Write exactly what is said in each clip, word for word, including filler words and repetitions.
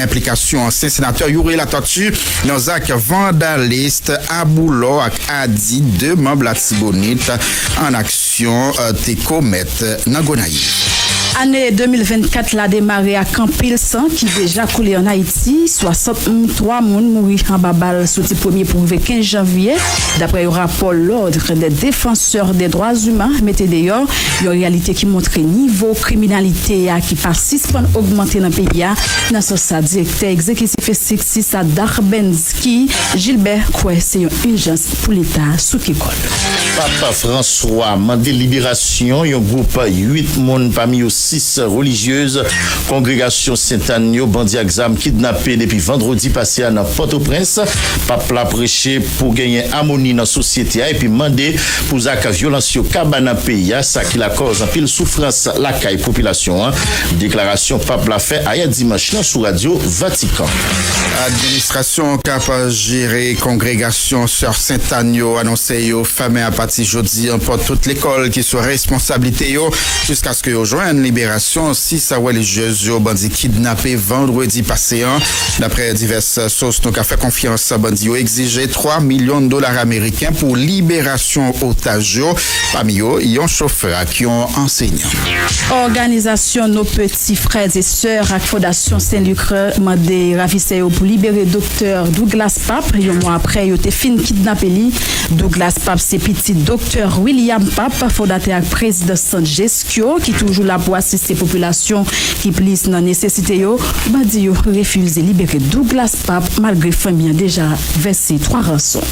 enplikasyon ansyen senatè Youri Latortue nan zak vandalis a boulò ak adi de manm Latibonit an aksyon, eh, te komèt nan Gonayiv. Ane de mil vennkat la demare ak anpil san ki deja koule ann Ayiti. Swasanntwa moun mouri anba bal soti premye pou rive kenz janvye, daprè yon rapò L'Ordre des Défenseurs des Droits Humains mete deyò, yon reyalite ki montre nivo kriminalite a ki pa sispann ogmante nan peyi a. Nan sans sa, direktè egzekitif Sixis a Darbensky Gilbert kwè se yon ijans pou Leta souke kò l. Pap Franswa mande liberasyon yon gwoup uit moun, pami yo sis relijyez kongregasyon Sentàn yo, bandi ak zam kidnape depi vandredi pase a nan Pòtoprens. Pap la preche pou genyen amoni nan sosyete a epi mande pou zak vyolans yo kaba nan peyi a, sa ki lakòz anpil soufrans lakay popilasyon an. Deklarasyon Pap la fè ayè dimanch lan sou radyo Vatikan. Administrasyon k ap jere kongregasyon Sè Sentàn yo anonse yo fèmen apati jodi an pòt tout lekòl ki sou responsablite yo, jiskaske yo jwenn liberasyon sis relijyez yo bandi kidnape vandredi pase an. Daprè divès sous nou ka fè konfyans, bandi yo egzije twa milyon dola ameriken pou liberasyon otaj yo, pami yo yon chofè ak yon ansenyan. Òganizasyon Nos Petits Frères et Sœurs ak Fondasyon Sen Lik mande ravisè yo pou libere Doktè Douglas Pape, yon mwa apre yo te fin kidnape li. Douglas Pape se pitit Doktè William Pape, fondatè ak prezidan Sant Jeskyo, ki toujou la pou asiste popilasyon ki plis nan nesesite yo. Bandi yo refize libere Douglas Pape malgre fanmi an deja vèse twa ranson.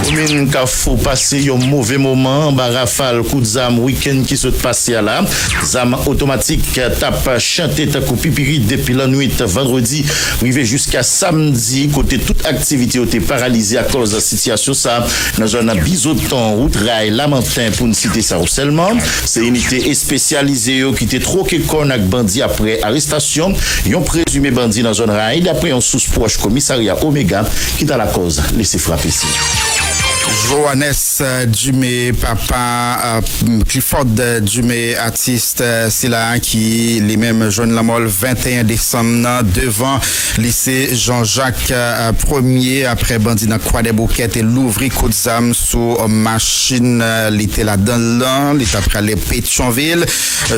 Komin Kafou pase yon move moman anba rafal kout zam wikenn ki sot pase a la. Zam otomatik t ap chante tankou pipirit depi lannwit vandredi rive jiska samdi, kote tout aktivite yo te paralize akòz sitiyasyon sa a nan zòn Bizoton, wout ray Lamanten, pou n site sa yo sèlman. Se inite espesyalize yo ki te twoke kòn ak bandi apre arestasyon yon prezime bandi nan zòn ray, daprè yon sous pwòch komisarya Omega ki ta lakòz lese frape sila. Johannes, eh, Dumé, papa, eh, Clifford, eh, Dumé, atis, eh, sila ki li menm jwenn lanmò l venteyen desanm nan devan lise Jean Jacques, eh, Premier, apre bandi nan Kwadèboukè te louvri kout zam sou, eh, machin, eh, li te ladan l lan, li t ap prale Petyonvil.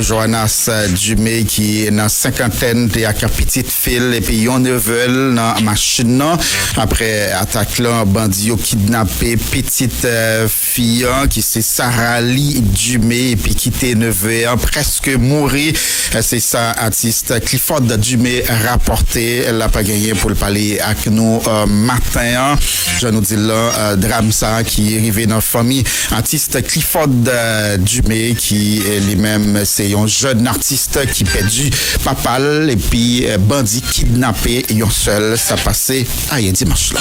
Johannes, eh, Dumé ki nan senkantèn te ak pitit fi l epi yon neve l nan machin nan. Apre atak lan, bandi yo kidnape pitit, eh, fi an ki se Sarali Dumé epi kite neve an prèske mouri. Eh, se sa atis Clifford Dumé rapòte. L ap genyen pou l pale ak nou, eh, maten an. Jan nou di l lan, eh, dram sa a ki rive nan fanmi atis Clifford, eh, Dumé ki, eh, li menm se yon jèn atis ki pèdi papa l epi, eh, bandi kidnape yon sè l. Sa pase ayè dimanch la.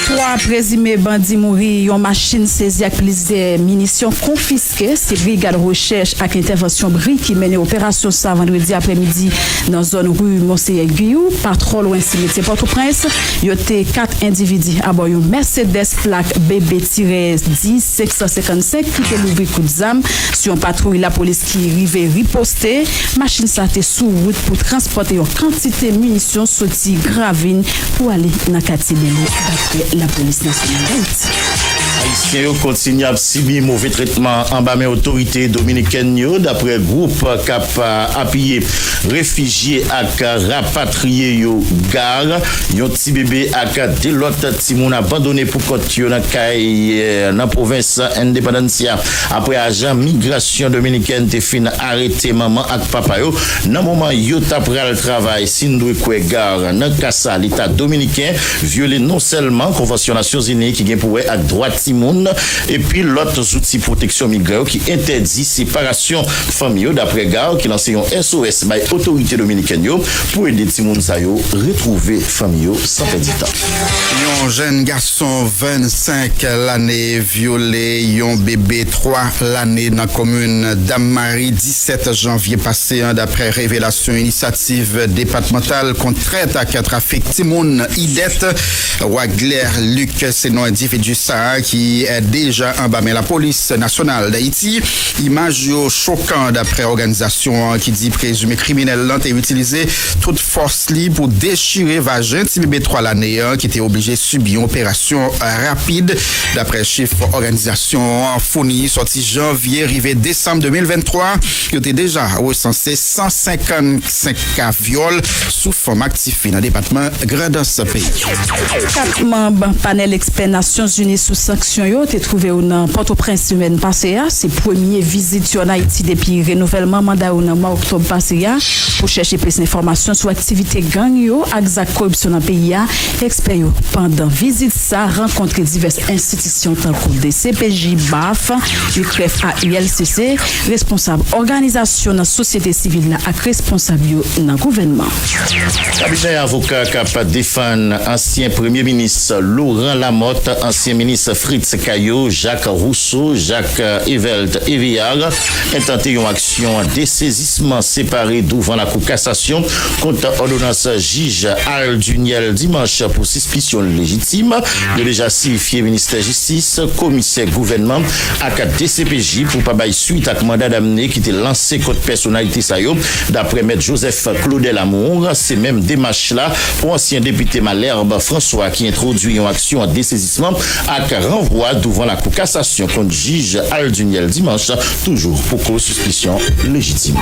Twa prezime bandi mouri, yon machin sezi ak plizyè minisyon konfiske. Se Brigad Rechèch ak Entèvansyon bri ki mennen operasyon sa vandredi aprèmidi nan zòn ri Monseyè Guillou, pa twò lwen simetyè Pòtoprens. Yo te kat endividi abò yon Mercedes plak B B tirè dis senk san senkannsenk ki te louvri kout zam sou yon patwouy lapolis ki rive riposte. Machin sa te sou wout pou transpòte yon kantite minisyon soti Gravin pou ale nan katye Bèlè, daprè Lapolis Nasyonal Dayiti. Ayisyen yo kontinye ap sibi move tretman anba men otorite dominikèn yo, daprè gwoup k ap, a, apiye refijye ak rapatriye yo GARR. Yon ti bebe ak de lòt timoun abandone pou kont yo nan kay, eh, nan pwovens Independencia, apre ajan migrasyon dominikèn te fin arete manman ak papa yo nan moman yo ta pral travay. Si n dwe kwè GARR, nan ka sa, Leta dominiken vyole non sèlman Konvansyon Nasyonzini ki gen pou wè ak dwa timoun epi lòt zouti pwoteksyon migran yo ki entèdi separasyon fanmi yo, daprè GARR ki lanse yon S O S bay otorite dominikèn yo pou ede timoun sa yo retwouve fanmi yo san pèdi tan. Yon jèn gason vennsenk lane vyole yon bebe twa lane nan komin Dam Mari disèt janvye pase an, daprè revelasyon Inisyativ Depatmantal Kont Trèt ak Trafik Timoun, IDET. Wagler Luc se non endividi sa a ki ki deja anba men Lapolis Nasyonal Dayiti. Imaj yo chokan, daprè òganizasyon an ki di prezime kriminèl lan te itilize tout fòs li pou dechire vajen ti bebe twa lane an ki te oblije sibi yon operasyon rapid. Daprè chif òganizasyon an founi sòti janvye rive desanm de mil venntwa, yo te deja resanse san senkannsenk ka vyòl sou fanm ak tifi nan depatman Grandans peyi. Kat manm panèl ekspè Nasyonzini sou sanksyon yo te twouve yo nan Pòtoprens semèn pase a. Se premye vizit yo ann Ayiti depi renouvèlman manda yo nan mwa oktòb pase a. Pou chèche plis enfòmasyon sou aktivite gang yo ak zak koripsyon nan peyi a, ekspè yo pandan vizit sa rankontre divès enstitisyon tankou D C P J, baf, UCREF ak U L C C, responsab òganizasyon nan sosyete sivil la ak responsab yo nan gouvènman. Kabinè avoka k ap defann ansyen premye minis Laurent Lamothe, ansyen minis Fritz Caillaux, Jacques Rousseau, Jacques Evelt Eveillard entante yon aksyon de sezisman separe douvan Lakou Kasasyon kont òdonans jij Alduniel Dimanche pou sispisyon lejitim. Yo deja siyifye ministè jistis, komisè gouvènman ak D C P J pou pa bay swit ak manda damne ki te lanse kont pèsonalite sa yo. Daprè mèt Joseph Claudel Amour, se menm demach la pou ansyen depite Malherbe François ki entwodui yon aksyon an desezisman ak ranvwa douvan Lakou Kasasyon kont jij Alduniel Dimanche, toujou pou koz sispisyon lejitim.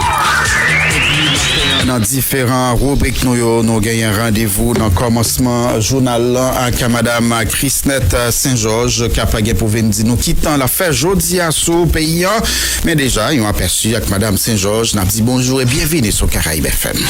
Nan diferan ribrik nou yo, nou genyen randevou nan kòmansman jounal lan ak madam Chrisnette Saint-Georges k ap gen pou vin di nou ki tan l ap fè jodi a sou peyi an. Men deja, yon apèsi ak madam Saint-Georges, n ap di bonjou e byenvini sou Caraïbes F M.